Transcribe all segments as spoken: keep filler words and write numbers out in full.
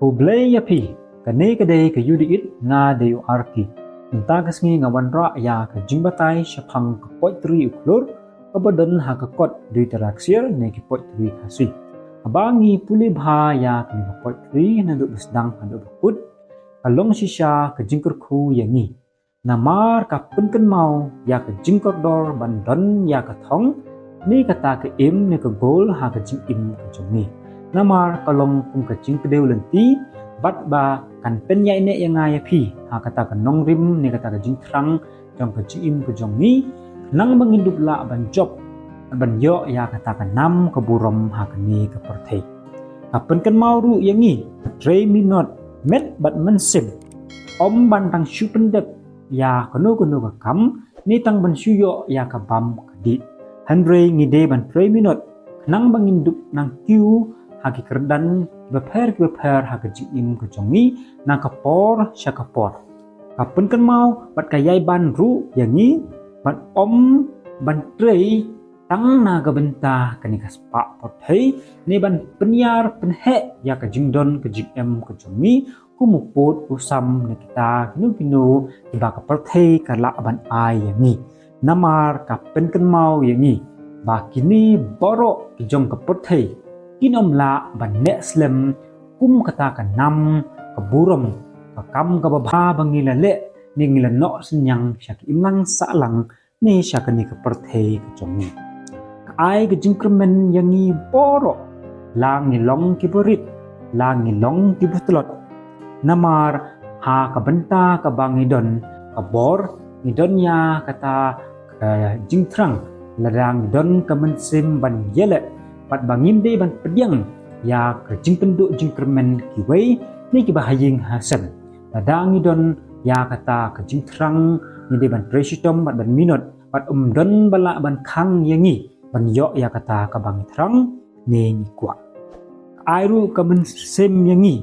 Khublei ïa phi. Kane ka dei ka U D it, nga dei u Arki. Mynta ka sngi nga wanrah ïa ka jingbatai shaphang ka poetry u khlur, kaba don ha ka kot Dui Tara Ksiar ne ki poetry Khasi. Haba ngi pule bha ïa kane ka poetry naduh ba sdang haduh ba kut, ka long shisha ka jingkyrkhu ïa ngi. Namar ka pynkynmaw ïa ka jingkordor ban don ïa ka thong ne kata ka im ne ka gol ha ka jingim ka jong ngi. Namar ka long kum ka jingkdew lynti, bad ba kan pynïaineh ïa nga ïa phi ha kata ka nongrim ne kata ka jingthrang jong ka jingim ka jong ngi, khnang ba ngin dup lah ban jop, ban ïoh ïa kata ka nam ka burom ha kane ka pyrthei. Ka pynkynmaw ruh ïa ngi, trei minot, met bad mynsiem, ym ban tang shu pyndep ïa kano kano ka kam, ne tang ban shu ïoh ïa ka bam ka dih. Hynrei ngi dei ban trei minot, khnang ba ngin dup nang kiew ha ki kyrdan kiba pher kiba pher ha ka jingim ka jong ngi, na ka por sha ka por. Ka pynkynmaw bad ka ïai ban ruh ïa ngi, ban ym ban trei tang na ka bynta kane ka spah pyrthei, ne ban pynïar pynheh ïa ka jingdon ka jingem ka jong ngi, kum u pud u sam ne kita kino kino kiba ka pyrthei ka lah ban ai ïa ngi. Namar ka pynkynmaw ïa ngi ba kine baroh ki jong ka pyrthei kin ym lah ban neh slem kum kata ka nam ka burom, ka kam kaba bha ba ngi la leh ne ngi la noh synñiang sha ka imlang sahlang ne sha kane ka pyrthei ka jong ngi. Ka ai ka jingkyrmen ïa ngi baroh, la ngi long kiba rit, la ngi long kiba tlot. Namar ha ka bynta kaba ngi don ka bor, ngi don ïa kata ka jingthrang, lada ngi don ka mynsiem ban ïaleh, bad ba ngim dei ban pdiang ïa ka jingpynduh jingkyrmen kiwei ne kiba ha ïing ha sem. Lada ngi don ïa kata ka jingthrang, ngi dei ban trei shitom bad ban minot, bad ym don ba lah ban khang ïa ngi ban ïoh ïa kata kaba ngi thrang ne ngi kwah. Ai ruh ka mynsiem ïa ngi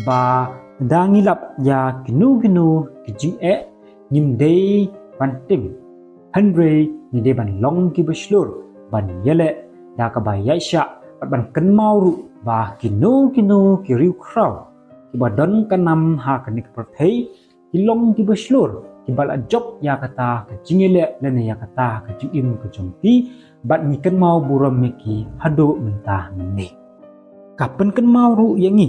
ba lada ngi lap ïa kino kino ki jingeh, ngim dei ban tim, hynrei ngi dei ban long kiba shlur ban ïaleh da kaba ïaishah, bad ban kynmaw ruh ba kino kino ki riewkhraw kiba don ka nam ha kane ka pyrthei, ki long kiba shlur, kiba la jop ïa kata ka jingïaleh lane ïa kata ka jingim ka jong ki, bad ngi kynmaw burom ïa ki haduh mynta mynne. Ka pynkynmaw ruh ïa ngi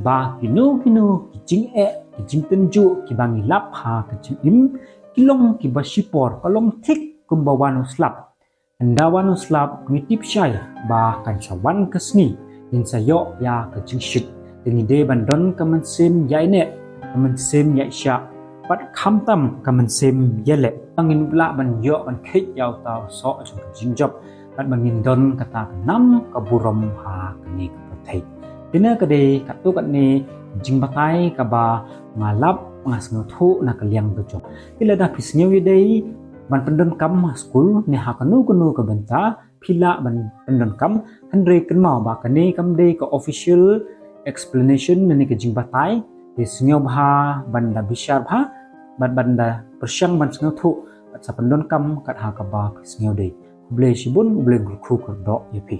ba kino kino ki jingeh, ki jingtynjuh kiba ngi lap ha ka jingim, ki long kiba shipor, ka long thik kumba wan u slap. Ynda wan u slap ngi tip shai ba kan sa wan ka sngi, ngin sa ïoh ïa ka jingshit. Te ngi dei ban don ka mynsiem ïaineh, ka mynsiem ïaishah, bad khamtam ka mynsiem ïaleh, ba ngin lah ban ïoh ban kheit ïa uta u soh jong ka jingjop, bad ba ngin don kata ka nam ka burom ha kane ka pyrthei. Te na ka dei katto katne jingbatai kaba nga lap, nga sngewthuh na ka liang ka jong. Te lada phi sngew ïadei ban pyndonkam ha skul ne ha kano kano ka bynta, phi lah ban pyndonkam, hynrei kynmaw ba kane kam dei ka official explanation ne ka jingbatai. Te sngewbha ban da bishar bha, bad ban da pyrshang ban sngewthuh, bad sa pyndonkam kat ha kaba phi sngew dei. Khublei shibun, U Blei un kyrkhu kyrdoh ïa phi.